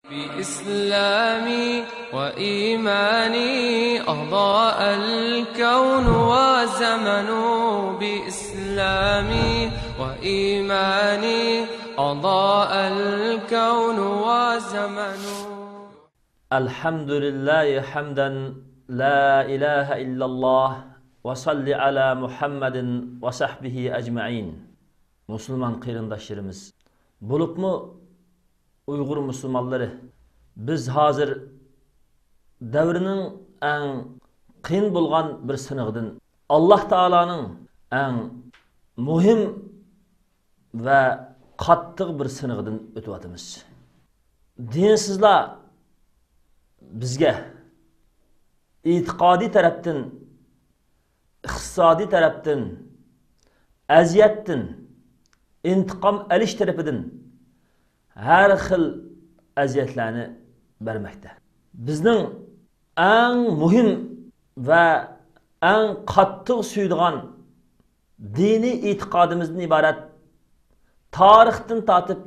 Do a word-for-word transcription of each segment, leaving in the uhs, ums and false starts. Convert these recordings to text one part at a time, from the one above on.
بإسلامي وإيماني أضاء الكون وزمن. بإسلامي وإيماني أضاء الكون وزمن. الحمد لله حمدا لا إله إلا الله وصل على محمد وصحبه أجمعين. مۇسۇلمان قېرىنداشلىرىمىز، بولۇپمۇ ئۇيغۇر مۇسۇلمانلىرى، بىز ھازىر دەۋرنىڭ ئەڭ قىيىن بولغان بىر سىنىقىدىن، ئاللاھ تائالانىڭ ئەڭ مۇھىم ۋە قاتتىق بىر سىنىقىدىن ئۆتۈۋاتىمىز. دىنسىزلار بىزگە ئېتىقادىي تەرەپتىن، ئىقتىسادىي تەرەپتىن، ئەزىيەتتىن، ئىنتىقام ئېلىش تەرىپىدىن ھەر خىل ئەزىيەتلەرنى بەرمەكتە. بىزنىڭ ئەڭ مۇھىم ۋە ئەڭ قاتتىق سۆيىدىغان دىنىي ئېتىقادىمىزدىن ئىبارەت تارىختىن تارتىپ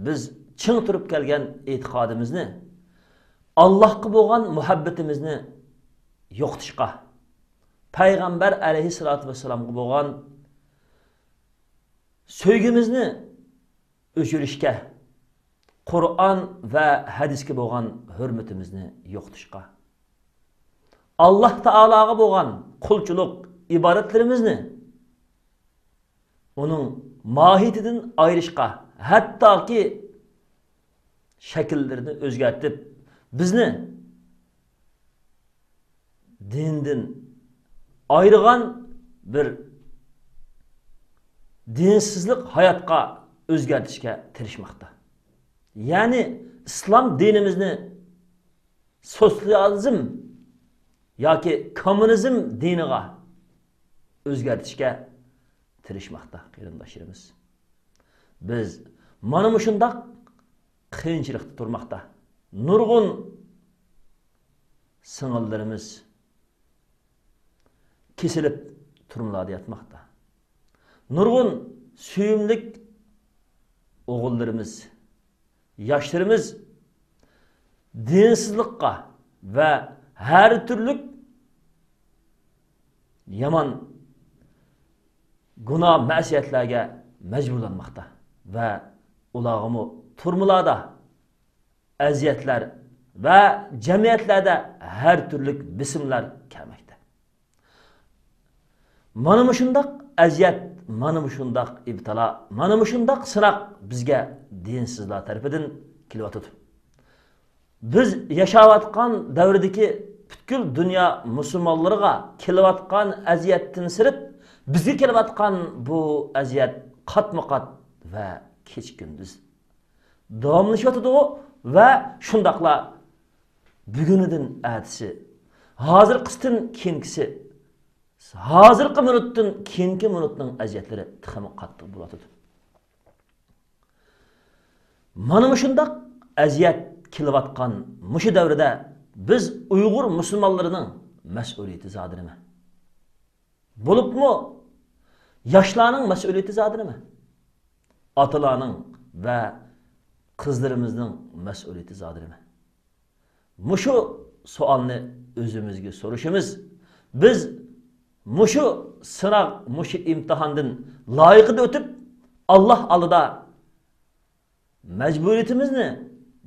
بىز چىڭ تۇرۇپ كەلگەن ئېتىقادىمىزنى، ئاللاھقا بولغان مۇھەببىتىمىزنى يوقىتىشقا، پەيغەمبەر ئەلەيھىسسالاتۇ ۋەسسالامغا بولغان سۆيگۈمىزنى ئۆچۈرۈشكە، قۇرئان ۋە ھەدىسكە بولغان ھۆرمىتىمىزنى يوقىتىشقا، ئاللاھ تائالاغا بولغان قۇلچىلىق ئىبادەتلىرىمىزنى ئۇنىڭ ماھىيىتىدىن ئايرىشقا، ھەتتاكى شەكىللىرىنى ئۆزگەرتىپ، بىزنى دىندىن ئايرىغان بىر دىنسىزلىق ھاياتقا ئۆزگەرتىشكە تىرىشماقتا. يەنى ئىسلام دىنىمىزنى سوتسىيالىزم ياكى كوممۇنىزم دىنىغا ئۆزگەرتىشكە تىرىشماقتا قېرىنداشلىرىمىز. بىز مانا مۇشۇنداق قىيىنچىلىقتا تۇرماقتا. نۇرغۇن سىڭىللىرىمىز كېسىلىپ تۈرمىلەردە ياتماقتا. نۇرغۇن سۆيۈملۈك ئوغۇللىرىمىز، ياشلىرىمىز دىنسىزلىققا ۋە ھەر تۈرلۈك يامان گۇناھ مەسىيەتلەرگە مەجبۇرلانماقتا ۋە ئۇلارغىمۇ تۈرمىلەردە ئەزىيەتلەر ۋە جەمئىيەتلەردە ھەر تۈرلۈك بېسىملار كەلمەكتە. مانا مۇشۇنداق ئەزىيەت، مانا مۇشۇنداق ئىبتىلا، مانا مۇشۇنداق سىناق بىزگە دىنسىزلار تەرىپىدىن كېلىۋاتىدۇ. بىز ياشاۋاتقان دەۋردىكى پۈتكۈل دۇنيا مۇسۇلمانلىرىغا كېلىۋاتقان ئەزىيەتتىن سىرت، بىزگە كېلىۋاتقان بۇ ئەزىيەت قاتمۇ قات ۋە كېچە كۈندۈز داۋاملىشىۋاتىدۇ ۋە شۇنداقلا بۈگۈنىدىن ئەتىسى، ھازىرقىسىدىن كېيىنكىسى، ھازىرقى مىنۇتتىن كېيىنكى مىنۇتنىڭ ئەزىيەتلىرى تېخىمۇ قاتتىق بولۇۋاتىدۇ. مانا مۇشۇنداق ئەزىيەت كېلىۋاتقان مۇشۇ دەۋردە بىز ئۇيغۇر مۇسۇلمانلىرىنىڭ مەسئۇلىيىتى زادى نېمە؟ بولۇپمۇ ياشلارنىڭ مەسئۇلىيىتى زادى نېمە؟ ئاتىلارنىڭ ۋە قىزلىرىمىزنىڭ مەسئۇلىيىتى زادى نېمە؟ مۇشۇ سوئالنى ئۆزىمىزگە سورىشىمىز. بىز مۇشۇ سىناق، مۇشۇ ئىمتىھاندىن لايىقىدا ئۆتۈپ، ئاللاھ ئالدىدا مەجبۇرىيىتىمىزنى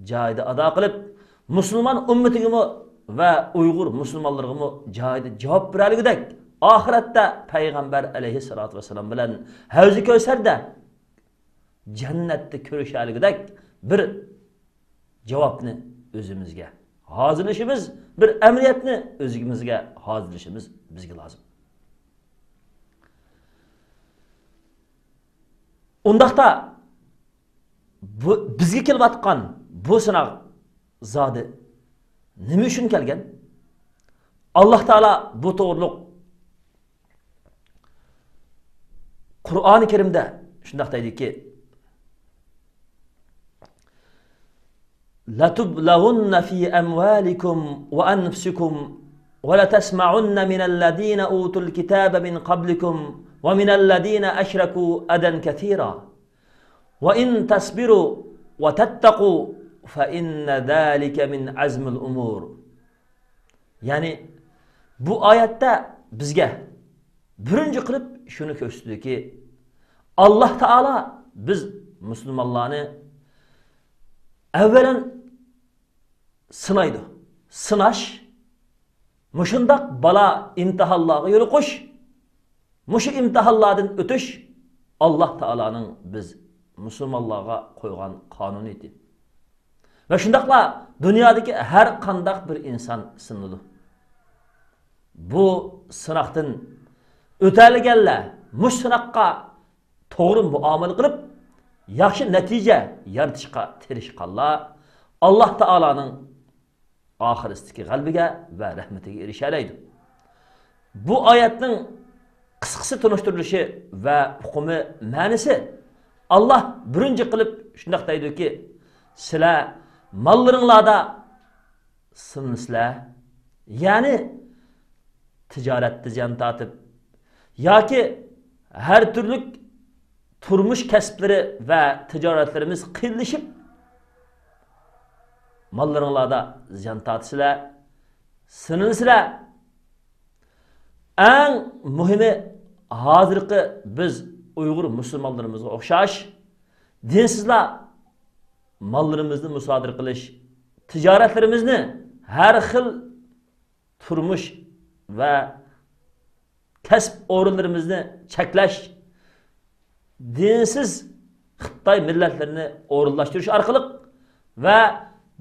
جايىدا ئادا قىلىپ، مۇسۇلمان ئۈممىتىگىمۇ ۋە ئۇيغۇر مۇسۇلمانلىرىغىمۇ جايىدا جاۋاب بېرەلىگۈدەك، ئاخىرەتتە پەيغەمبەر ئەلەيھىسسالاتۇ ۋەسسالام بىلەن ھەۋزى كەۋسەردە جەننەتتە كۆرۈشەلىگۈدەك بىر جاۋابنى ئۆزىمىزگە ھازىرلىشىمىز، بىر ئەمەلىيەتنى ئۆزىمىزگە ھازىرلىشىمىز بىزگە لازىم. ئۇنداقتا بۇ، بىزگە كېلىۋاتقان بۇ سىناق زادى نېمە ئۈچۈن كەلگەن؟ ئاللاھ تائالا بۇ توغرۇلۇق قۇرئانى كەرىمدە شۇنداق دەيدۇكى، لَتُبْلَوُنَّ فِي أَمْوَالِكُمْ وَأَنْفُسِكُمْ وَلَتَسْمَعُنَّ مِنَ الَّذِينَ أُوتُوا الْكِتَابَ مِنْ قَبْلِكُمْ وَمِنَ الَّذِينَ أَشْرَكُوا أَذًى كَثِيرًا وَإِنْ تَصْبِرُوا وَتَتَّقُوا فإن ذلك من عزم الأمور. يەنى بۇ ئايەتتە بىزگە بىرىنچى قىلىپ شۇنى كۆرسىتىدۇكى، ئاللاھ تائالا بىز مۇسۇلمانلارنى ئەۋۋەلەن سىنايدۇ. سىناش، مۇشۇنداق بالا ئىمتىھانلارغا يولۇقۇش، مۇشۇ ئىمتىھانلاردىن ئۆتۈش ئاللاھ تائالانىڭ بىز مۇسۇلمانلارغا قويغان قانۇنىيىتى. ۋە شۇنداقلا دۇنيادىكى ھەر قانداق بىر ئىنسان سىنىلىدۇ. بۇ سىناقتىن ئۆتەلىگەنلەر، مۇشۇ سىناققا توغرا مۇئامىلە قىلىپ، ياخشى نەتىجە يارىتىشقا تىرىشقانلار ئاللاھ تائالانىڭ ئاخىرىسىدىكى غەلىبىگە ۋە رەھمىتىگە ئېرىشەلەيدۇ. بۇ ئايەتنىڭ قىسقىسى تونۇشتۇرۇلۇشى ۋە ئۇقۇمى، مەنىسى، ئاللاھ بىرىنچى قىلىپ شۇنداق دەيدۇكى، سىلەر ماللىرىڭلاردا سىنىلىسىلەر، يەنى تىجارەتتە زىيان تارتىپ ياكى ھەر تۈرلۈك تۇرمۇش كەسىپلىرى ۋە تىجارەتلىرىمىز قىيىنلىشىپ، ماللىرىڭلاردا زىيان تارتىسىلەر، سىنىلىسىلەر. ئەڭ مۇھىمى، ھازىرقى بىز ئۇيغۇر مۇسۇلمانلىرىمىزغا ئوخشاش دىنسىزلار ماللىرىمىزنى مۇسادىرە قىلىش، تىجارەتلىرىمىزنى، ھەر خىل تۇرمۇش ۋە كەسىپ ئورۇنلىرىمىزنى چەكلەش، دىنسىز خىتاي مىللەتلىرىنى ئورۇنلاشتۇرۇش ئارقىلىق ۋە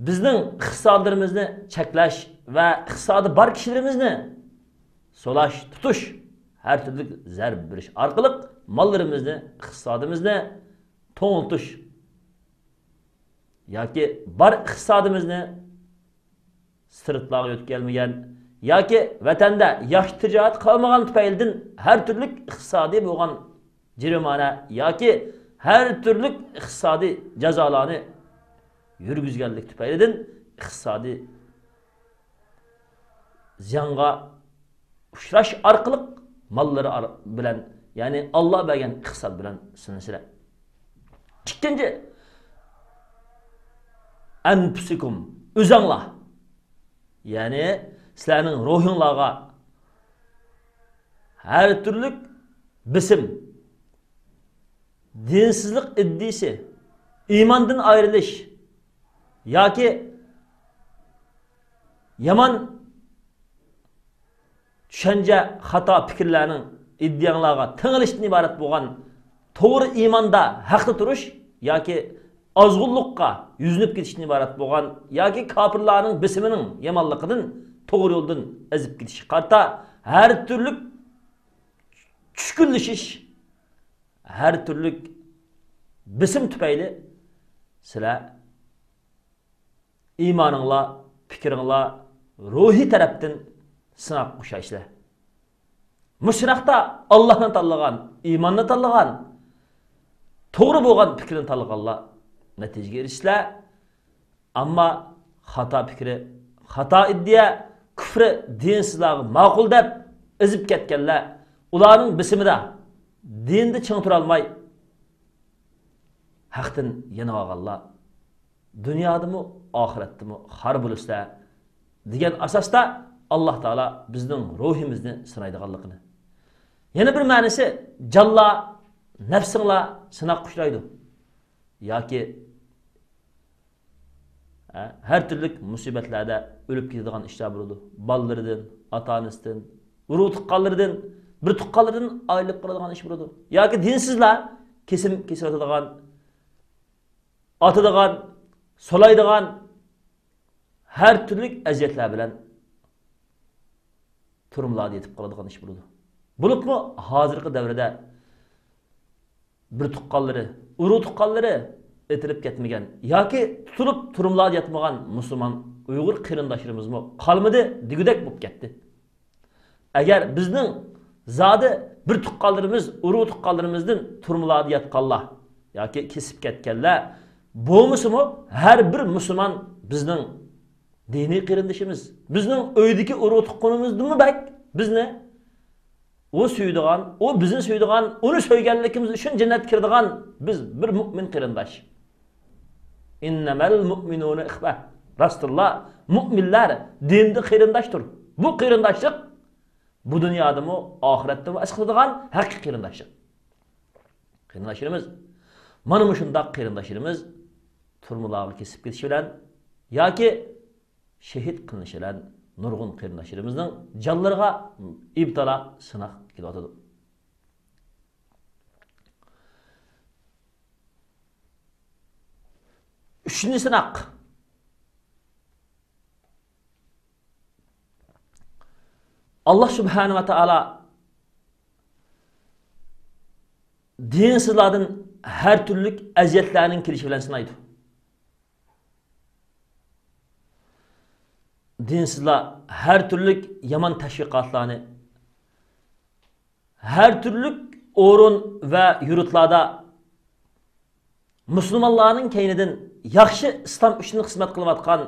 بىزنىڭ ئىقتىسادلىرىمىزنى چەكلەش ۋە ئىقتىسادى بار كىشىلىرىمىزنى سولاش، تۇتۇش، ھەر تۈرلۈك زەربە بېرىش ئارقىلىق ماللىرىمىزنى، ئىقتىسادىمىزنى توڭلىتىش ياكى بار ئىقتىسادىمىزنى سىرتلارغا يۆتكەلمىگەن ياكى ۋەتەندە ياخشى تىجارەت قىلالمىغان تۈپەيلىدىن ھەر تۈرلۈك ئىقتىسادىي بولغان جەرىمانە ياكى ھەر تۈرلۈك ئىقتىسادىي جازالارنى يۈرگۈزگەنلىك تۈپەيلىدىن ئىقتىسادىي زىيانغا ئۇچراش ئارقىلىق ماللىرى ئار-، بىلەن، يەنى ئاللا بەرگەن ئىقتىساد بىلەن سىنىسىلەر. ئىككىنچى، ئەنپۇسىكۇم، ئۆزەڭلار. يەنى سىلەرنىڭ روھىڭلارغا ھەر تۈرلۈك بېسىم، دىنسىزلىق ئىدىيىسى، ئىماندىن ئايرىلىش ياكى يامان چۈشەنچە، خاتا پىكىرلەرنىڭ ئىدىيەڭلارغا تېڭىلىشتىن ئىبارەت بولغان توغرا ئىماندا ھەقتە تۇرۇش ياكى ئازغۇنلۇققا يۈزلىنىپ كېتىشتىن ئىبارەت بولغان ياكى كاپىرلارنىڭ بېسىمىنىڭ يامانلىقىدىن توغرا يولدىن ئېزىپ كېتىشكە قارىتا ھەر تۈرلۈك چۈشكۈنلىشىش، ھەر تۈرلۈك بېسىم تۈپەيلى سىلەر ئىمانىڭلار، پىكرىڭلار روھىي تەرەپتىن سىناققا ئۇچرايسىلەر. مۇشۇ سىناقتا ئاللاھنى تاللىغان، ئىماننى تاللىغان، توغرا بولغان پىكىرنى تاللىغانلار نەتىجىگە ئېرىشىسىلەر. ئەمما خاتا پىكرى، خاتا ئىدىيە، كۇفرى دىنسىزلارغا ماقۇل دەپ ئېزىپ كەتكەنلەر، ئۇلارنىڭ بېسىمىدا دىندا چىڭ تۇرالماي، ھەقتىن يېنىۋالغانلار دۇنيادىمۇ، ئاخىرەتتىمۇ خار بولىسىلەر، دېگەن ئاساستا ئاللاھ تائالا بىزنىڭ روھىمىزنى سىنايدىغانلىقىنى. يەنە بىر مەنىسى، جانلار، نەپسىڭلار سىناققا ئۇچرايدۇ. ياكى ھە، ھەر تۈرلۈك مۇسىبەتلەردە ئۆلۈپ كېتىدىغان ئىشلار بولىدۇ. بالىلىرىدىن، ئاتا-ئانىسىدىن، ئۇرۇق-تۇغقانلىرىدىن، بىر تۇغقانلىرىدىن ئايرىلىپ قالىدىغان ئىش بولىدۇ. ياكى دىنسىزلار كېسىم كېسىۋاتىدىغان، ئاتىدىغان، سولايدىغان ھەر تۈرلۈك ئەزىيەتلەر بىلەن تۈرمىلاردا يېتىپ قالىدىغان ئىش بولىدۇ. بولۇپمۇ ھازىرقى دەۋردە بىر تۇغقانلىرى، ئۇرۇق تۇغقانلىرى ئېتىلىپ كەتمىگەن ياكى تۇتۇلۇپ تۈرمىلاردا ياتمىغان مۇسۇلمان ئۇيغۇر قېرىنداشلىرىمىزمۇ قالمىدى دېگۈدەك بولۇپ كەتتى. ئەگەر بىزنىڭ زادى بىر تۇغقانلىرىمىز، ئۇرۇق تۇغقانلىرىمىزدىن تۈرمىلاردا ياتقانلار ياكى كېسىپ كەتكەنلەر بولمىسىمۇ، ھەر بىر مۇسۇلمان بىزنىڭ دىنىي قېرىندىشىمىز، بىزنىڭ ئۆيدىكى ئۇرۇق تۇغقىنىمىزدىنمۇ بەك بىزنى ئۇ سۆيىدىغان، ئۇ بىزنى سۆيىدىغان، ئۇنى سۆيگەنلىكىمىز ئۈچۈن جەننەتكە كىرىدىغان بىز بىر مۇئمىن قېرىنداش. «ئىننەمەل مۇئمىنۇنە ئىخۋە.» راستىنلا، مۇئمىنلار دىندا قېرىنداشتۇر. بۇ قېرىنداشلىق بۇ دۇنيادىمۇ، ئاخىرەتتىمۇ ئەسقىتىدىغان ھەقىقىي قېرىنداشلىق. قېرىنداشلىرىمىز، مانا مۇشۇنداق قېرىنداشلىرىمىز تۈرمىلارغا كېسىپ كېتىشى بىلەن ياكى شېھىت قىلىنىشى بىلەن نۇرغۇن قېرىنداشلىرىمىزنىڭ جانلىرىغا ئىبتىلا، سىناق كېلىۋاتىدۇ. ئۈچىنچى سىناق. ئاللا سۇبھانە ۋە تائالا دىنسىزلاردىن ھەر تۈرلۈك ئەزىيەتلەرنىڭ كېلىشى بىلەن سىنايدۇ. دىنسىزلار ھەر تۈرلۈك يامان تەشۋىقاتلارنى، ھەر تۈرلۈك ئورۇن ۋە يۇرتلاردا مۇسۇلمانلارنىڭ كەينىدىن ياخشى ئىسلام ئۈچۈن خىزمەت قىلىۋاتقان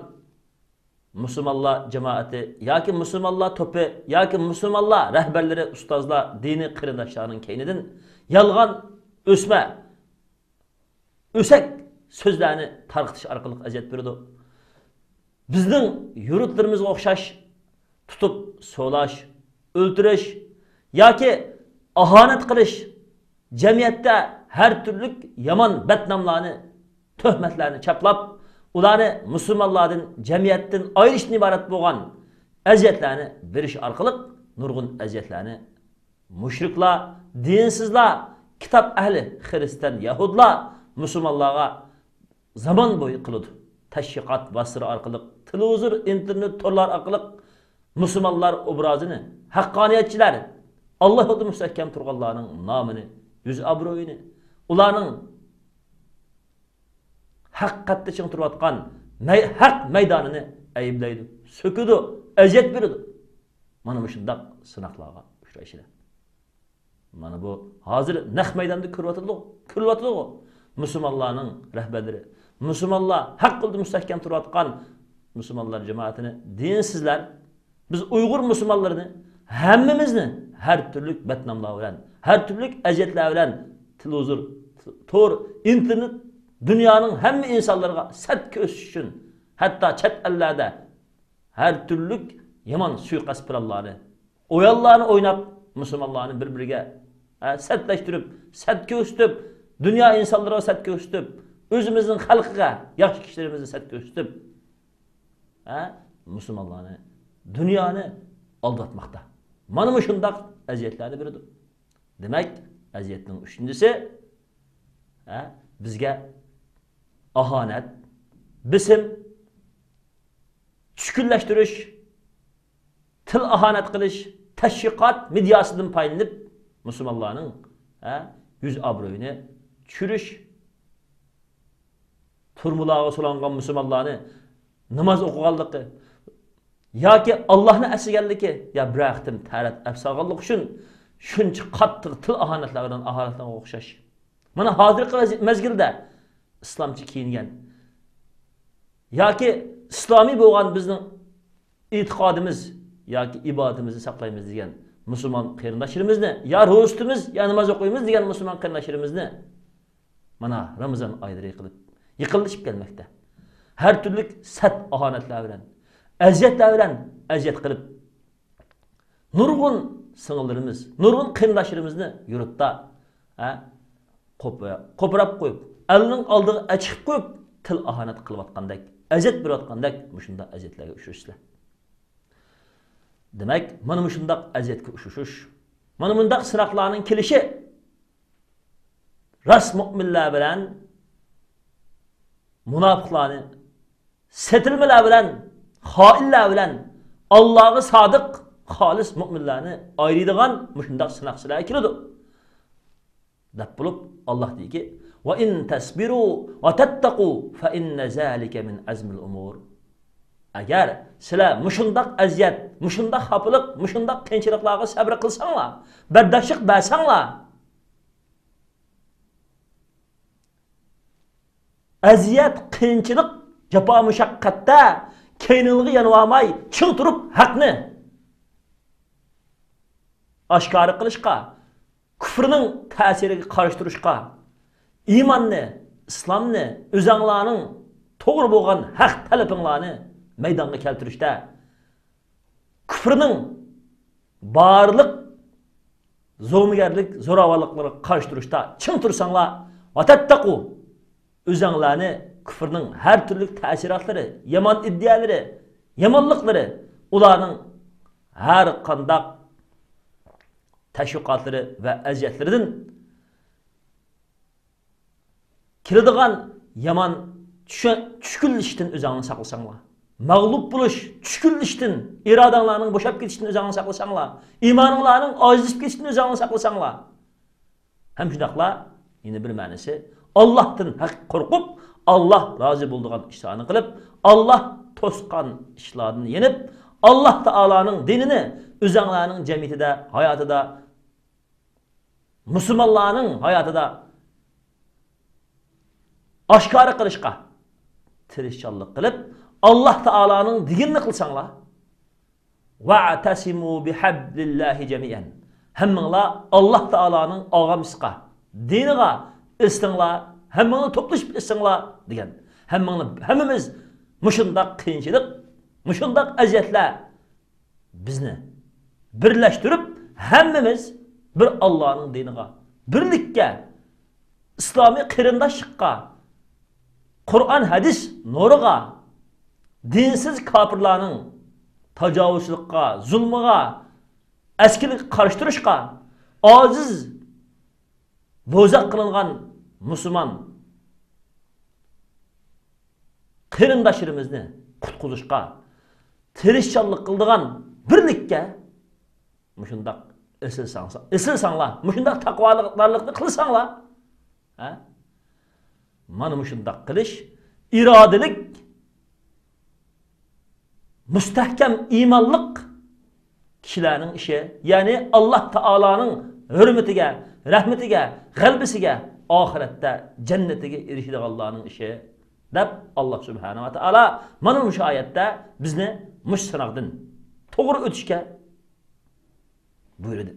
مۇسۇلمانلار جامائىتى ياكى مۇسۇلمانلار توپى ياكى مۇسۇلمانلار رەھبەرلىرى، ئۇستازلار، دىنىي قېرىنداشلارنىڭ كەينىدىن يالغان، ئۆسمە، ئۆسەك سۆزلەرنى تارقىتىش ئارقىلىق ئەزىيەت بېرىدۇ. بىزنىڭ يۇرتلىرىمىزغا ئوخشاش تۇتۇپ سولاش، ئۆلتۈرۈش ياكى ئاھانەت قىلىش، جەمئىيەتتە ھەر تۈرلۈك يامان بەتناملارنى، تۆھمەتلەرنى چاپلاپ، ئۇلارنى مۇسۇلمانلاردىن، جەمئىيەتتىن ئايرىشتىن ئىبارەت بولغان ئەزىيەتلەرنى بېرىش ئارقىلىق نۇرغۇن ئەزىيەتلەرنى مۇشرىكلار، دىنسىزلار، كىتاب ئەھلى، خىرىستىيان، يەھۇدلار مۇسۇلمانلارغا زامان بويى قىلىدۇ. تەشۋىقات ۋاسىتىلىرى ئارقىلىق، تېلېۋىزور، ئىنتېرنېت تورلار ئارقىلىق مۇسۇلمانلار ئوبرازىنى، ھەققانىيەتچىلەر، ئاللا يولىدا مۇستەھكەم تۇرغانلارنىڭ نامىنى، يۈز ئابرۇيىنى، ئۇلارنىڭ ھەق قەددى چىڭ تۇرۇۋاتقان مەي-، ھەق مەيدانىنى ئەيىبلەيدۇ، سۆكىدۇ، ئەزىيەت بېرىدۇ. مانا مۇشۇنداق سىناقلارغا ئۇچرايسىلەر. مانا بۇ ھازىر نەق مەيداندا كۆرۈۋاتىدۇ، كۆرۈلۈۋاتىدۇ. مۇسۇلمانلارنىڭ رەھبەرلىرى، مۇسۇلمانلار ھەق يولىدا مۇستەھكەم تۇرۇۋاتقان مۇسۇلمانلار جامائىتىنى، دىنسىزلار، بىز ئۇيغۇر مۇسۇلمانلىرىنى، ھەممىمىزنى ھەر تۈرلۈك بەتناملار بىلەن، ھەر تۈرلۈك ئەزىيەتلەر بىلەن، تېلېۋىزور، تور، ئىنتېرنېت، دۇنيانىڭ ھەممە ئىنسانلىرىغا سەت كۆرسىتىش ئۈچۈن، ھەتتا چەت ئەللەردە ھەر تۈرلۈك يامان سۇيىقەست پىلانلارنى، ئويۇنلارنى ئويناپ، مۇسۇلمانلارنى بىر-بىرىگە، ھە، سەتلەشتۈرۈپ، سەت كۆرسىتىپ، دۇنيا ئىنسانلىرىغا سەت كۆرسىتىپ، ئۆزىمىزنىڭ خەلقىگە، ياخشى كىشىلىرىمىزگە سەت كۆرسىتىپ، ھە، مۇسۇلمانلارنى، دۇنيانى ئالداتماقتا. مانا مۇشۇنداق ئەزىيەتلەرنى بېرىدۇ. دېمەك، ئەزىيەتنىڭ ئۈچىنچىسى، ھە، بىزگە ئاھانەت، بېسىم، چۈشكۈنلەشتۈرۈش، تىل ئاھانەت قىلىش، تەشۋىقات مېدىياسىدىن پايدىلىنىپ، مۇسۇلمانلارنىڭ، ھە، يۈز ئابرۇيىنى چۈشۈرۈش، تۈرمىلارغا سولانغان مۇسۇلمانلارنى ناماز ئوقۇغانلىقى ياكى ئاللاھنى ئەسلىگەنلىكى يا بىرەر قېتىم تەرەت ئەپ سالغانلىقى ئۈچۈن شۇنچە قاتتىق تىل ئاھانەتلەر بىلەن ئاھانەتلەرگە ئوخشاش. مانا ھازىرقى ۋەزى-، مەزگىلدە ئىسلامچە كىيىنگەن ياكى ئىسلامىي بولغان بىزنىڭ ئېتىقادىمىز ياكى ئىبادىتىمىزنى ساقلايمىز دېگەن مۇسۇلمان قېرىنداشلىرىمىزنى يا روزا تۇتىمىز، يا ناماز ئوقۇيمىز دېگەن مۇسۇلمان قېرىنداشلىرىمىزنى مانا رامىزان ئايلىرى قىلىپ يېقىنلىشىپ كەلمەكتە. ھەر تۈرلۈك سەت ئاھانەتلەر بىلەن، ئەزىيەتلەر بىلەن ئەزىيەت قىلىپ، نۇرغۇن سىڭىللىرىمىز، نۇرغۇن قېرىنداشلىرىمىزنى يۇرتتا، ھە، قوپ-، قوپۇراپ قويۇپ، ئەلنىڭ ئالدىغا ئەچىقىپ قويۇپ، تىل ئاھانەت قىلىۋاتقاندەك، ئەزىيەت بېرىۋاتقاندەك مۇشۇنداق ئەزىيەتلەرگە ئۇچرىسىلەر. دېمەك، مانا مۇشۇنداق ئەزىيەتكە ئۇچرىشىش، مانا مۇنداق سىناقلارنىڭ كېلىشى راست مۆمىنلەر بىلەن مۇناپىقلارنى، سېتىلمىلەر بىلەن، خائىنلار بىلەن ئاللاغا سادىق، خالىس مۆمىنلەرنى ئايرىيدىغان مۇشۇنداق سىناق سىلەرگە كېلىدۇ، دەپ بولۇپ، ئاللا دېيىكى، «ۋە ئىن تەسبىرۇ ۋە تەتتەقۇ فە ئىننە زالىكە مىن ئەزمىل ئۇمۇر.» ئەگەر سىلەر مۇشۇنداق ئەزىيەت، مۇشۇنداق خاپىلىق، مۇشۇنداق قىيىنچىلىقلارغا سەبرى قىلساڭلار، بەرداشلىق بەرسەڭلار، ئەزىيەت، قىيىنچىلىق، جاپا مۇشەققەتتە كەينىڭلارغا يانىۋالماي، چىڭ تۇرۇپ ھەقنى ئاشكارا قىلىشقا، كۇفرنىڭ تەسىرىگە قارشى تۇرۇشقا، ئىماننى، ئىسلامنى، ئۆزەڭلارنىڭ توغرا بولغان ھەق تەلىپىڭلارنى مەيدانغا كەلتۈرۈشتە، كۇفرنىڭ بارلىق زومىگەرلىك زوراۋانلىقلىرىغا قارشى تۇرۇشتا چىڭ تۇرساڭلار، ۋەتەتتەقۇ، ئۆزەڭلارنى كۇفرنىڭ ھەر تۈرلۈك تەسىراتلىرى، يامان ئىدىيەلىرى، يامانلىقلىرى، ئۇلارنىڭ ھەر قانداق تەشۋىقاتلىرى ۋە ئەزىيەتلىرىدىن كېلىدىغان يامان چۈشە-، چۈشكۈنلىشىشتىن ئۆزۈڭلارنى ساقلىساڭلار. مەغلۇپ بولۇش، چۈشكۈنلىشىشتىن، ئىرادەڭلارنىڭ بوشاپ كېتىشىدىن ئۆزۈڭلارنى ساقلىساڭلار. ئىمانىڭلارنىڭ ئاجىزلىشىپ كېتىشىدىن ئۆزۈڭلارنى ساقلىساڭلار. ھەم شۇنداقلا يەنە بىر مەنىسى، ئاللاھتىن ھەق قورقۇپ، ئاللاھ رازى بولىدىغان ئىشلارنى قىلىپ، ئاللاھ توسقان ئىشلاردىن يېنىپ، ئاللاھ تائالانىڭ دىنىنى ئۆزۈڭلارنىڭ جەمئىيىتىدە، ھاياتىدا، مۇسۇلمانلارنىڭ ھاياتىدا ئاشكارا قىلىشقا تىرىشچانلىق قىلىپ، ئاللاھ تائالانىڭ دېگىنىنى قىلساڭلار، «ۋەئتەسىمۇ بىھەبلىللاھى جەمىئەن.» ھەممىڭلار ئاللاھ تائالانىڭ ئاغامچىسىغا، دىنىغا ئېسىلىڭلار، ھەممىڭلار توپلىشىپ ئېسىلىڭلار دېگەن. ھەممىڭلار، ھەممىمىز مۇشۇنداق قىيىنچىلىق، مۇشۇنداق ئەزىيەتلەر بىزنى بىرلەشتۈرۈپ، ھەممىمىز بىر ئاللانىڭ دىنىغا، بىرلىككە، ئىسلامىي قېرىنداشلىققا، قۇرئان ھەدىس نۇرىغا، دىنسىز كاپىرلارنىڭ تاجاۋۇزچىلىققا، زۇلمىغا، ئەسكىلىككە قارشى تۇرۇشقا، ئاجىز، بوزەك قىلىنغان مۇسۇلمان قېرىنداشلىرىمىزنى قۇتقۇزۇشقا تىرىشچانلىق قىلىدىغان بىرلىككە مۇشۇنداق ئېسىلساڭ-، ئېسىلساڭلار، مۇشۇنداق تەقۋادارلىقنى قىلساڭلار، ھە؟ مانا مۇشۇنداق قىلىش، ئىرادىلىك، مۇستەھكەم ئىمانلىق كىشىلەرنىڭ ئىشى، يەنى ئاللاھ تائالانىڭ ھۆرمىتىگە، رەھمىتىگە، غەلىبىسىگە، ئاخىرەتتە جەننىتىگە ئېرىشىدىغانلارنىڭ ئىشى، دەپ، ئاللاھ سۇبھانەھۇ ۋە تائالا مانا مۇشۇ ئايەتتە بىزنى مۇشۇ سىناقتىن توغرا ئۆتۈشكە بۇيرۇدى.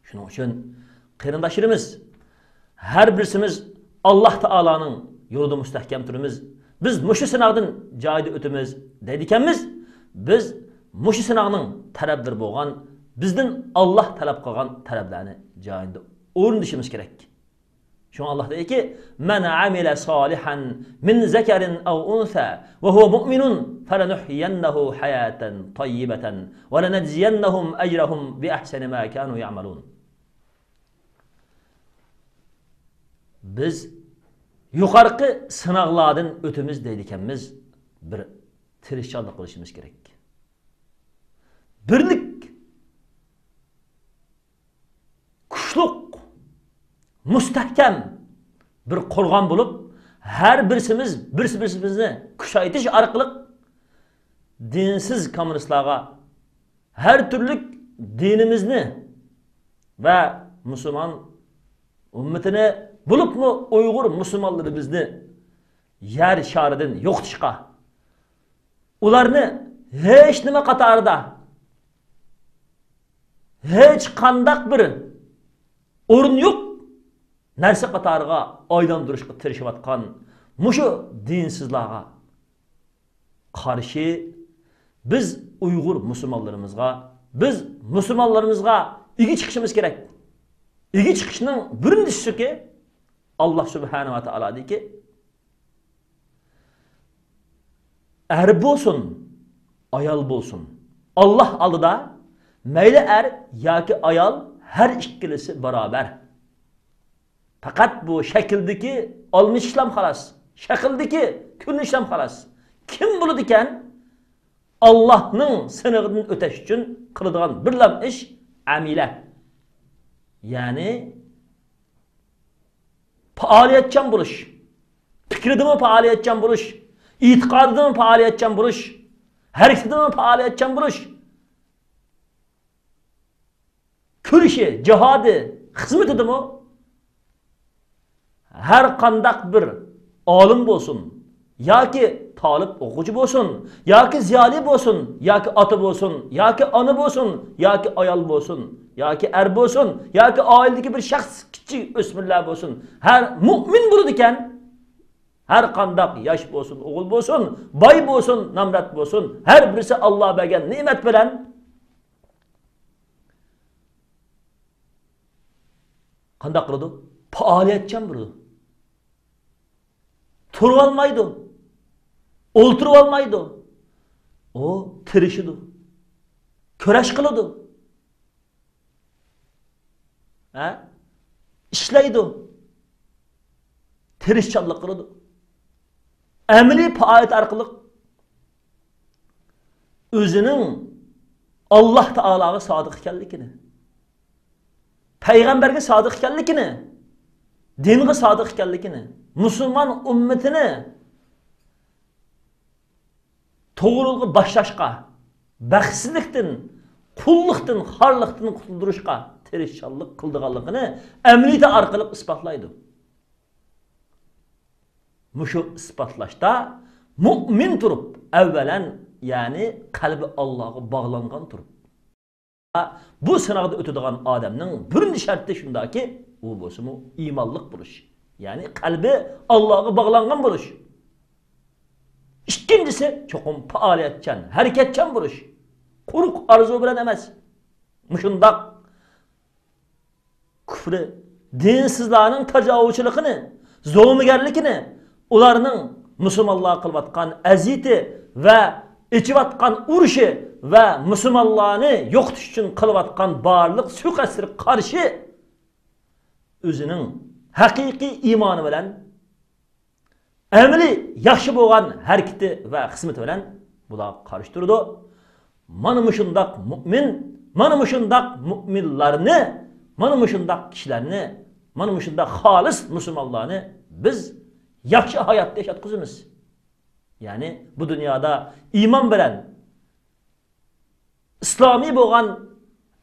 شۇنىڭ ئۈچۈن، قېرىنداشلىرىمىز، ھەر بىرسىمىز ئاللاھ تائالانىڭ يولىدا مۇستەھكەم تۇرىمىز. بىز مۇشۇ سىناقتىن جايىدا ئۆتىمىز دەيدىكەنمىز. بىز مۇشۇ سىناقنىڭ تەرەپلىرى بولغان، بىزدىن ئاللاھ تەلەپ قىلغان تەرەپلەرنى جايىدا ئورۇندىشىمىز كېرەك. شۇڭا ئاللاھ دەيدىكى، «مەن ئەمىلە سالىھەن مىن زەكەرىن ئەۋ ئۇنسا ۋە ھۇۋە مۇئمىنۇن فەلەنۇھيىيەننەھۇ ھاياتەن تەييىبەتەن ۋە لەنەجزىيەننەھۇم ئەجرەھۇم بىئەھسەنى ما كانۇ يەئمەلۇن.» بىز يۇقارقى سىناقلاردىن ئۆتىمىز دەيدىكەنمىز، بىر تىرىشچانلىق قىلىشىمىز كېرەك. بىرلىك، كۈچلۈك، مۇستەھكەم بىر قورغان بولۇپ، ھەر بىرسىمىز بىرسى بىرسىمىزنى كۈچەيتىش ئارقىلىق دىنسىز كوممۇنىستلارغا، ھەر تۈرلۈك دىنىمىزنى ۋە مۇسۇلمان ئۈممىتىنى، بولۇپمۇ ئۇيغۇر مۇسۇلمانلىرىمىزنى يەر شارىدىن يوقىتىشقا، ئۇلارنى ھېچ نېمە قاتارىدا، ھېچ قانداق بىر ئورۇن يوق نەرسە قاتارىغا ئايلاندۇرۇشقا تىرىشىۋاتقان مۇشۇ دىنسىزلارغا قارشى بىز ئۇيغۇر مۇسۇلمانلىرىمىزغا، بىز مۇسۇلمانلىرىمىزغا ئىگە چىقىشىمىز كېرەك. ئىگە چىقىشنىڭ بىرىنچىسىكى، ئاللاھ سۇبھانەھۇ ۋە تائالادىكى، ئەر بولسۇن، ئايال بولسۇن، ئاللاھ ئالدىدا مەيلى ئەر ياكى ئايال، ھەر ئىككىلىسى باراۋەر. پەقەت بۇ شەكىلدىكى ئالمىشىشلام خالاس، شەكىلدىكى كۆرۈنۈشلام خالاس. كىم بولىدىكەن، ئاللاھنىڭ سىنىغىدىن ئۆتەش ئۈچۈن قىلىدىغان بىرلام ئىش ئەمىلە. يەنى پائالىيەتچان بولۇش، پىكرىدىمۇ پائالىيەتچان بولۇش، ئېتىقادىدىمۇ پائالىيەتچان بولۇش، ھەرىكىتىدىمۇ پائالىيەتچان بولۇش، كۈرىشى، جىھادى، خىزمىتىدىمۇ ھەر قانداق بىر ئالىم بولسۇن، ياكى تالىپ ئوقۇغۇچى بولسۇن، ياكى زىيالىي بولسۇن، ياكى ئاتا بولسۇن، ياكى ئانا بولسۇن، ياكى ئايال بولسۇن، ياكى ئەر بولسۇن، ياكى ئائىلىدىكى بىر شەخس، كىچىك ئۆسمۈرلەر بولسۇن، ھەر مۇئمىن بولىدىكەن، ھەر قانداق ياش بولسۇن، ئوغۇل بولسۇن، باي بولسۇن، نامرات بولسۇن، ھەر بىرسى ئاللا بەرگەن نېمەت بىلەن قانداق قىلىدۇ؟ پائالىيەتچان بولىدۇ. تۇرۇۋالمايدۇ. ئولتۇرۇۋالمايدۇ. ئۇ تىرىشىدۇ. كۈرەش قىلىدۇ. ھە؟ ئىشلەيدۇ. تىرىشچانلىق قىلىدۇ. ئەمەلىي پائالىيەت ئارقىلىق ئۆزىنىڭ ئاللا تائالاغا سادىق ئىكەنلىكىنى، پەيغەمبەرگە سادىق ئىكەنلىكىنى، دىنغا سادىق ئىكەنلىكىنى، مۇسۇلمان ئۈممىتىنى توغرا يولغا باشلاشقا، بەختسىزلىكتىن، قۇللۇقتىن، خارلىقتىن قۇتۇلدۇرۇشقا تىرىشچانلىق قىلىدىغانلىقىنى ئەمەلىيىتى ئارقىلىق ئىسپاتلايدۇ. مۇشۇ ئىسپاتلاشتا مۇئمىن تۇرۇپ، ئەۋۋەلەن، يەنى قەلبى ئاللاغا باغلانغان تۇرۇپ. بۇ سىناقتا ئۆتىدىغان ئادەمنىڭ بىرىنچى شەرتى شۇنداكى، ئۇ بولسىمۇ ئىمانلىق بولۇش. يەنى قەلبى ئاللاغا باغلانغان بولۇش. ئىككىنچىسى، چوقۇم پائالىيەتچان، ھەرىكەتچان بولۇش. قۇرۇق ئارزۇ بىلەن ئەمەس. مۇشۇنداق كۇفرى، دىنسىزلارنىڭ تاجاۋۇزچىلىقىنى، زومىگەرلىكىنى، ئۇلارنىڭ مۇسۇلمانلارغا قىلىۋاتقان ئەزىيىتى ۋە ئېچىۋاتقان ئۇرۇشى ۋە مۇسۇلمانلارنى يوقىتىش ئۈچۈن قىلىۋاتقان بارلىق سۇيىقەستلىرىگە قارشى ئۆزىنىڭ ھەقىقىي ئىمانى بىلەن ئەمەلىي ياخشى بولغان ھەرىكىتى ۋە خىزمىتى بىلەن بۇلارغا قارشى تۇرىدۇ. مانا مۇشۇنداق مۇئمىن، مانا مۇشۇنداق مۇئمىنلارنى، مانا مۇشۇنداق كىشىلەرنى، مانا مۇشۇنداق خالىس مۇسۇلمانلارنى بىز ياخشى ھاياتتا ياشاتقۇزىمىز. يەنى بۇ دۇنيادا ئىمان بىلەن، ئىسلامىي بولغان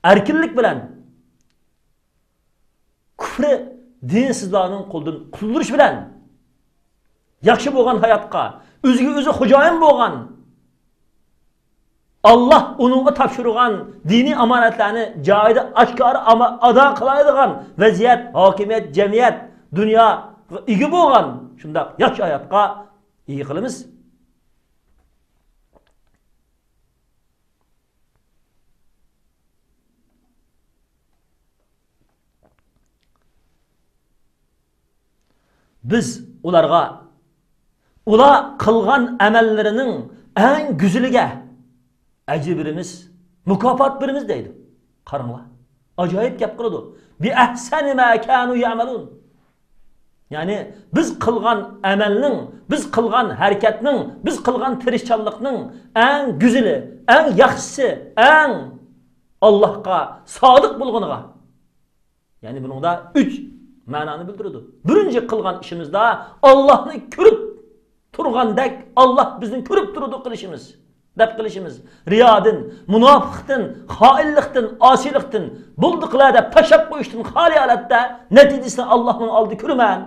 ئەركىنلىك بىلەن، كۇفرى، دىنسىزلارنىڭ قولىدىن قۇتۇلدۇرۇش بىلەن، ياخشى بولغان ھاياتقا، ئۆزىگە ئۆزى خوجايىن بولغان، ئاللا ئۇنىڭغا تاپشۇرغان دىنىي ئامانەتلەرنى جايىدا ئاشكارا ئاما-، ئادا قىلالايدىغان ۋەزىيەت، ھاكىمىيەت، جەمئىيەت، دۇنياغا ئىگە بولغان شۇنداق ياخشى ھاياتقا ئىگە قىلىمىز. بىز ئۇلارغا، ئۇلار قىلغان ئەمەللىرىنىڭ ئەڭ گۈزىلىگە ئەجىر بېرىمىز، مۇكاپات بېرىمىز دەيدۇ. قاراڭلار، ئاجايىپ گەپ قىلىدۇ. بىئەھسەنى ما كانۇ يەئمەلۇن. يەنى بىز قىلغان ئەمەلنىڭ، بىز قىلغان ھەرىكەتنىڭ، بىز قىلغان تىرىشچانلىقنىڭ ئەڭ گۈزىلى، ئەڭ ياخشىسى، ئەڭ ئاللاھقا سادىق بولغىنىغا. يەنى بۇنىڭدا ئۈچ مەنانى بىلدۈرىدۇ. بىرىنچى، قىلغان ئىشىمىزدا ئاللاھنى كۆرۈپ تۇرغاندەك، ئاللاھ بىزنى كۆرۈپ تۇرىدۇ قىلىشىمىز، دەپ قىلىشىمىز. رىيادىن، مۇناپىقلىقتىن، خائىنلىقتىن، ئاسىيلىقتىن، بولدى قىلە دەپ تاشلاپ قويۇشتىن خالىي ھالەتتە، نەتىجىسىنى ئاللاھنىڭ ئالدىدا كۆرىمەن.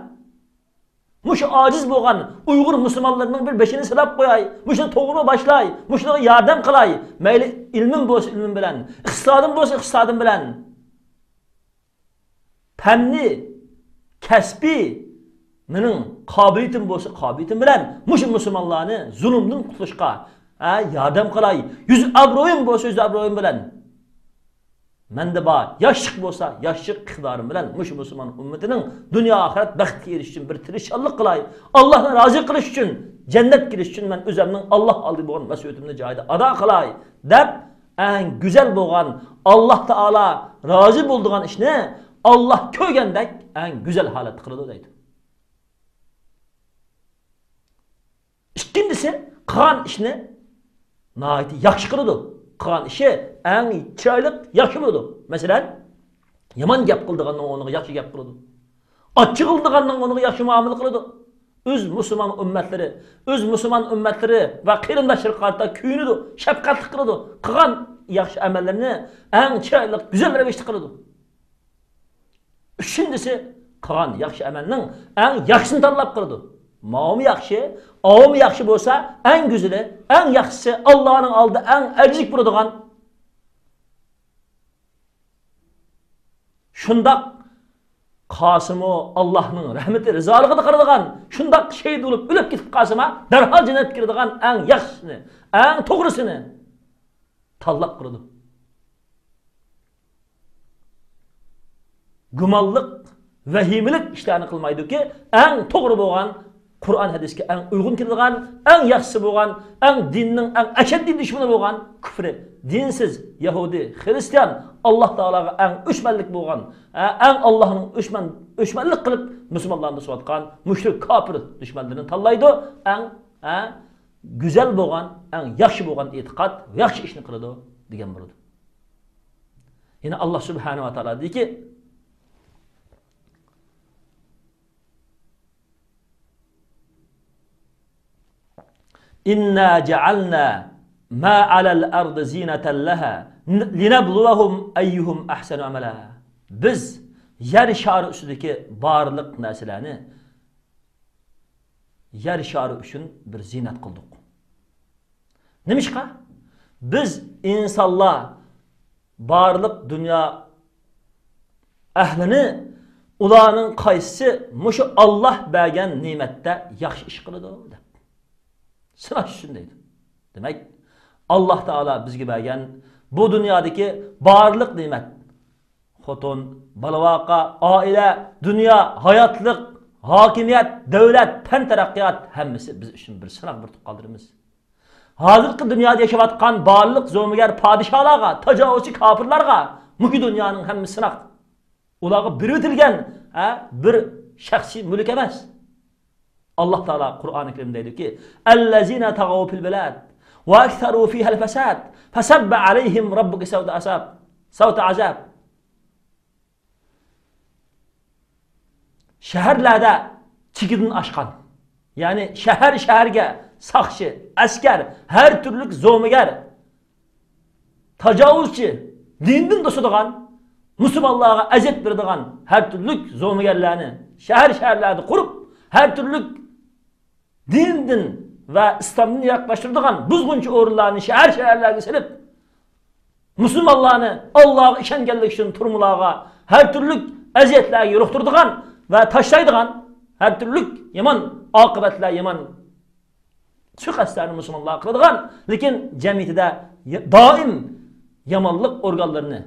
مۇشۇ ئاجىز بولغان ئۇيغۇر مۇسۇلمانلىرىنىڭ بىر بېشىنى سىلاپ قوياي، مۇشۇنى توغرا باشلاي، مۇشۇنىڭغا ياردەم قىلاي. مەيلى ئىلمىم بولسا ئىلمىم بىلەن، ئىقتىسادىم بولسا ئىقتىسادىم بىلەن. پەننى، كەسپى، مېنىڭ قابىلىيىتىم بولسا قابىلىيىتىم بىلەن مۇشۇ مۇسۇلمانلارنى زۇلۇمدىن قۇتۇلۇشقا، ھە، ياردەم قىلاي. يۈز ئابرۇيۇم بولسا يۈز ئابرۇيۇم بىلەن. مەندە بار ياشلىق بولسا ياشلىق ئىقتىدارىم بىلەن مۇشۇ مۇسۇلمان ئۈممىتىنىڭ دۇنيا ئاخىرەت بەختىگە ئېرىشىش ئۈچۈن بىر تىرىشچانلىق قىلاي. ئاللاھنى رازى قىلىش ئۈچۈن، جەننەتكە كىرىش ئۈچۈن مەن ئۆزەمنىڭ ئاللاھ ئالدىدا بولغان مەسئۇلىيىتىمنى جايىدا ئادا قىلاي، دەپ، ئەڭ گۈزەل بولغان، ئاللاھ تائالا رازى بولىدىغان ئىشنى ئاللاھ كۆرگەندەك ئەڭ گۈزەل ھالەتتە قىلىدۇ دەيدۇ. ئىككىنچىسى، قىلغان ئىشنى ناھايىتى ياخشى قىلىدۇ. قىلغان ئىشى ئەڭ چىرايلىق، ياخشى بولىدۇ. مەسىلەن، يامان گەپ قىلىدىغاننىڭ ئورنىغا ياخشى گەپ قىلىدۇ. ئاچچىق قىلىدىغاننىڭ ئورنىغا ياخشى مۇئامىلە قىلىدۇ. ئۆز مۇسۇلمان ئۈممەتلىرى، ئۆز مۇسۇلمان ئۈممەتلىرى ۋە قېرىنداشلىرىغا قارىتا كۆيۈنىدۇ، شەپقەتلىك قىلىدۇ. قىلغان ياخشى ئەمەللىرىنى ئەڭ چىرايلىق، گۈزەل رەۋىشتە قىلىدۇ. ئۈچىنچىسى، قىلغان ياخشى ئەمەلنىڭ ئەڭ ياخشىسىنى تاللاپ قىلىدۇ. ماۋۇمۇ ياخشى، ئاۋۇمۇ ياخشى بولسا، ئەڭ گۈزىلى، ئەڭ ياخشىسى، ئاللانىڭ ئالدىدا ئەڭ ئەرزىيلىك بولىدىغان. شۇنداق قالسىمۇ، ئاللاھنىڭ رەھمىتى، رىزالىقىدا قالىدىغان، شۇنداق شېھىت بولۇپ ئۆلۈپ كېتىپ قالسىمۇ، دەرھال جەننەتكە كىرىدىغان ئەڭ ياخشىسىنى، ئەڭ توغرىسىنى تاللاپ قىلىدۇ. گۇمانلىق، ۋەھىمىلىك ئىشلارنى قىلمايدۇكى، ئەڭ توغرا بولغان، قۇرئان ھەدىسكە ئەڭ ئۇيغۇن كېلىدىغان، ئەڭ ياخشىسى بولغان، ئەڭ دىننىڭ ئەڭ ئەشەددىي دۈشمىنى بولغان، كۇفرى، دىنسىز، يەھۇدىي، خىرىستىيان، ئاللاھ تائالاغا ئەڭ ئۆچمەنلىك بولغان، ئە، ئەڭ ئاللاھنىڭ ئۆچمەن، ئۆچمەنلىك قىلىپ مۇسۇلمانلارنى توسۇۋاتقان مۇشرىك، كاپىر دۈشمەنلىرىنى تاللايدۇ، ئەڭ، ئە، گۈزەل بولغان، ئەڭ ياخشى بولغان ئېتىقاد، ياخشى ئىشنى قىلىدۇ دېگەن بولىدۇ. يەنە ئاللاھ سۇبھانەھۇ ۋە تائالا دېدىكى، إنا جعلنا ما على الأرض زينة لها لنبلوهم أيهم أحسن عملا. بىز يەر شارى ئۈستىدىكى بارلىق نەرسىلەرنى يەر شارى ئۈچۈن بىر زىننەت قىلدۇق. نېمىشقا؟ بىز ئىنسانلار بارلىق دۇنيا ئەھلىنى، ئۇلارنىڭ قايسىسى مۇشۇ ئاللاھ بەرگەن نېمەتتە ياخشى ئىش قىلىدۇ دەپ سىناش ئۈچۈن دەيدۇ. دېمەك، ئاللاھ تائالا بىزگە بەرگەن بۇ دۇنيادىكى بارلىق نېمەت، خوتۇن، بالا-ۋاقا، ئائىلە، دۇنيا، ھاياتلىق، ھاكىمىيەت، دۆلەت، پەن تەرەققىيات، ھەممىسى بىز ئۈچۈن بىر سىناق، بىر تۇغقانلىرىمىز. ھازىرقى دۇنيادا ياشاۋاتقان بارلىق زومىگەر پادىشاھلارغا، تاجاۋۇزچى كاپىرلارغا مۇشۇ دۇنيانىڭ ھەممىسى سىناق. ئۇلارغا بېرىۋېتىلگەن، ھە، بىر شەخسىي مۈلۈك ئەمەس. ئاللاھ تائالا قۇرئانى كەرىمدە دەيدۇكى، الذين طغوا في البلاد فأكثروا فيها الفساد فصب عليهم ربك سوط عذاب، سوط عذاب. شەھەرلەردە چېكىدىن ئاشقان، يەنى شەھەر-شەھەرگە ساقچى، ئەسكەر، ھەر تۈرلۈك زومىگەر، تاجاۋۇزچى، دىندىن توسىدىغان، مۇسۇلمانلارغا ئەزىيەت بېرىدىغان ھەر تۈرلۈك زومىگەرلەرنى شەھەر-شەھەرلەردە قۇرۇپ، ھەر تۈرلۈك دىندىن ۋە ئىسلامدىن يىراقلاشتۇرىدىغان بۇزغۇنچى ئورۇنلارنى شەھەر-شەھەرلەرگە سېلىپ، مۇسۇلمانلارنى ئاللاغا ئىشەنگەنلىكى ئۈچۈن تۈرمىلارغا، ھەر تۈرلۈك ئەزىيەتلەرگە يولۇقتۇرىدىغان ۋە تاشلايدىغان، ھەر تۈرلۈك يامان ئاقىۋەتلەر، يامان سۇيىقەستلەرنى مۇسۇلمانلارغا قىلىدىغان، لېكىن جەمئىيىتىدە دائىم يامانلىق ئورگانلىرىنى،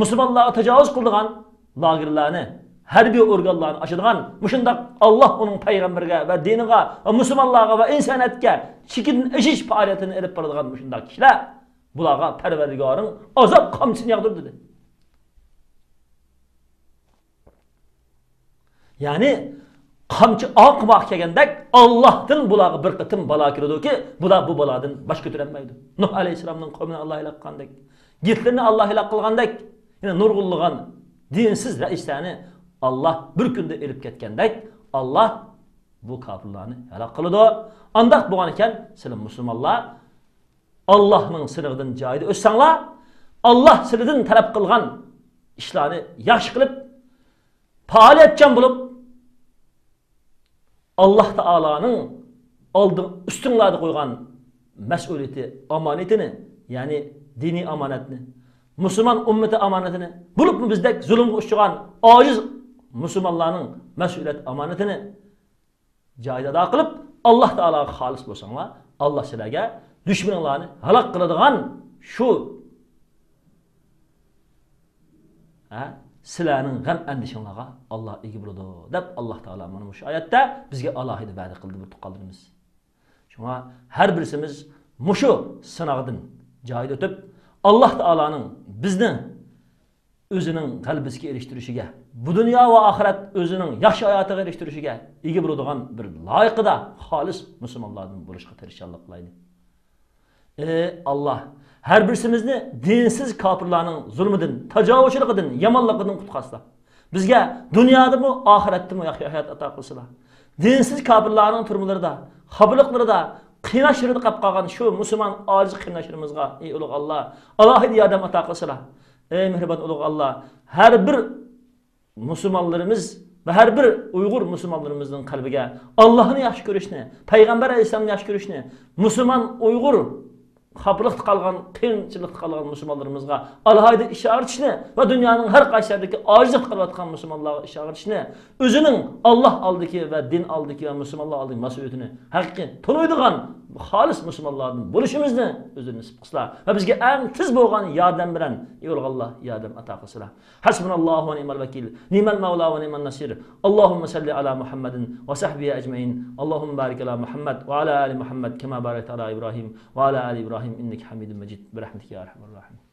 مۇسۇلمانلارغا تاجاۋۇز قىلىدىغان لاگېرلارنى، ھەربىي ئورگانلارنى ئاچىدىغان، مۇشۇنداق ئاللاھ ئۇنىڭ پەيغەمبىرىگە ۋە دىنىغا ۋە مۇسۇلمانلارغا ۋە ئىنسانىيەتكە چېكىدىن ئېشىش پائالىيىتىنى ئېلىپ بارىدىغان مۇشۇنداق كىشىلەر، بۇلارغا پەرۋەردىگارىڭ ئازاب قامچىسىنى ياغدۇر دېدى. يەنى قامچى ئاقىماققا كەلگەندەك، ئاللاھتىن بۇلارغا بىر قېتىم بالا كېلىدۇكى، بۇلار بۇ بالادىن باش كۆتۈرەلمەيدۇ. نۇھ ئەلەيھىسسالامنىڭ قومىنى ئاللاھ ھالاك قىلغاندەك، گىتلېرنى ئاللاھ ھالاك قىلغاندەك، يەنە نۇرغۇنلىغان دىنسىز رەئىسلەرنى ئاللاھ بىر كۈندە ئېلىپ كەتكەندەك، ئاللاھ بۇ كاپىرلارنى ھالاك قىلىدۇ. ئانداق بولغان ئىكەن، سىلەر مۇسۇلمانلار ئاللاھنىڭ سىنىقىدىن جايىدا ئۆتسەڭلار، ئاللاھ سىلەردىن تەلەپ قىلغان ئىشلارنى ياخشى قىلىپ، پائالىيەتچان بولۇپ، ئاللاھ تائالانىڭ ئالدىڭ، ئۈستۈڭلاردا قويغان مەسئۇلىيىتى، ئامانىتىنى، يەنى دىنىي ئامانەتنى، مۇسۇلمان ئۈممىتى ئامانىتىنى، بولۇپمۇ بىزدەك زۇلۇمغا ئۇچرىغان ئاجىز مۇسۇلمانلارنىڭ مەسئۇلىيەت ئامانىتىنى جايىدا ئادا قىلىپ، ئاللاھ تائالاغا خالىس بولساڭلار، ئاللاھ سىلەرگە دۈشمىنىڭلارنى ھالاك قىلىدىغان شۇ، ھە، سىلەرنىڭ غەم ئەندىشىڭلارغا ئاللاھ ئىگە بولىدۇ، دەپ ئاللاھ تائالا مانا مۇشۇ ئايەتتە بىزگە ئالاھىدە ۋەدە قىلدى، بىر تۇغقانلىرىمىز. شۇڭا ھەر بىرسىمىز مۇشۇ سىناقدىن جايىدا ئۆتۈپ، ئاللاھ تائالانىڭ بىزنى ئۆزىنىڭ غەلىبىسىگە ئېرىشتۈرۈشىگە، بۇ دۇنيا ۋە ئاخىرەت ئۆزىنىڭ ياخشى ھاياتىغا ئېرىشتۈرۈشىگە ئىگە بولىدىغان بىر لايىقىدا خالىس مۇسۇلمانلاردىن بولۇشقا تىرىشچانلىق قىلايلى. ئى ئاللاھ، ھەر بىرسىمىزنى دىنسىز كاپىرلارنىڭ زۇلمىدىن، تاجاۋۇزچىلىقىدىن، يامانلىقىدىن قۇتقارسىلا. بىزگە دۇنيادىمۇ، ئاخىرەتتىمۇ ياخشى ھايات ئاتا قىلسىلا. دىنسىز كاپىرلارنىڭ تۈرمىلىرىدە، خاپىلىقلىرىدا، قىيناش يېرىدە قاپ قالغان شۇ مۇسۇلمان ئاجىز قېرىنداشلىرىمىزغا، ئى ئۇلۇغ ئاللاھ، ئالاھىدە ياردەم ئاتا قىلسىلا. ئى مېھرىبان ئۇلۇغ ئاللاھ، ھەر بىر مۇسۇلمانلىرىمىز ۋە ھەر بىر ئۇيغۇر مۇسۇلمانلىرىمىزنىڭ قەلبىگە ئاللاھنى ياخشى كۆرۈشنى، پەيغەمبەر ئەلەيھىسسالامنى ياخشى كۆرۈشنى، مۇسۇلمان ئۇيغۇر خاپىلىقتا قالغان، قىيىنچىلىقتا قالغان مۇسۇلمانلىرىمىزغا ئالاھىدە ئىش ئاغرىتىشنى ۋە دۇنيانىڭ ھەر قايسى يەردىكى ئاجىزلىقتا قېلىۋاتقان مۇسۇلمانلارغا ئىش ئاغرىتىشنى ئۆزىنىڭ ئاللاھ ئالدىكى ۋە دىن ئالدىكى ۋە مۇسۇلمانلار ئالدىدىكى مەسئۇلىيىتىنى ھەقىقىي تونۇيدىغان خالىس مۇسۇلمانلاردىن بولۇشىمىزنى ئۆزى نېسىپ قىلسىلا ۋە بىزگە ئەڭ تېز بولغان ياردەم بىلەن، ئى ئۇلۇغ ئاللاھ، ياردەم ئاتا قىلسىلا. حسبنا الله ونعم الوكيل، نعم المولى ونعم النصير. اللهم صل على محمد وصحبه أجمعين. اللهم بارك على محمد وعلى آل محمد كما باركت على إبراهيم وعلى آل إبراهيم إنك حميد مجيد. برحمتك يا أرحم الراحمين.